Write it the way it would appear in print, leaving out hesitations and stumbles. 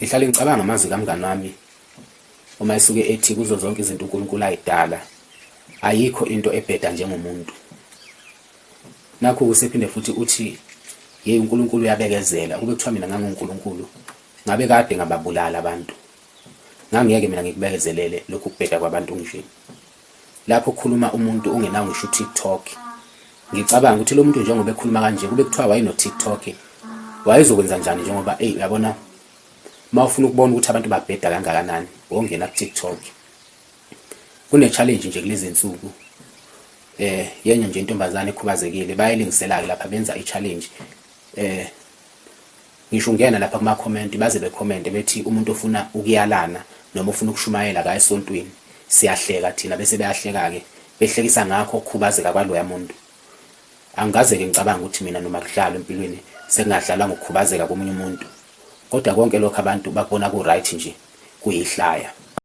Ngihlale ngicabanga amazwi kamngani wami uma esuke ethi kuzo zonke izinto uNkulunkulu ayidala ayikho into ebheda njengomuntu. Nakhu usephinde futhi uthi yeyi uNkulunkulu uyabekezela kube kuthiwa mina nganguNkulunkulu ngabe kade ngababulala abantu. Ngangeke mina ngikubekezelele lokhu kubheda kwabantu nje. Lapho kukhuluma umuntu ungenawo ngisho uTikTok. Ngicabanga ukuthi lo muntu njengoba ekhuluma kanje kube kuthiwa wayeno-TikTok wayezokwenza njani njengoba eyi uyabona uma ufuna ukubona ukuthi abantu babheda kangakanani wongena ku-TikTok. Kune-challenge nje kulezi nsuku eh yenye nje intombazane ekhubazekile bayayilingisela-ke lapha benza i-challenge eh Ngisho ungena lapha kuma comment baze be comment bethi umuntu ofuna ukuyalana noma ofuna ukushumayela akaye esontweni. Siyahleka thina bese beyahleka ke behlekisa ngakho ukukhubazeka kwaloya muntu. Angikaze ke ngicabange ukuthi mina noma kudlalwa empilweni sekungadlalwa ngokukhubazeka komunye umuntu. Kodwa konke lokho abantu bakubona ku right nje kuyihlaya.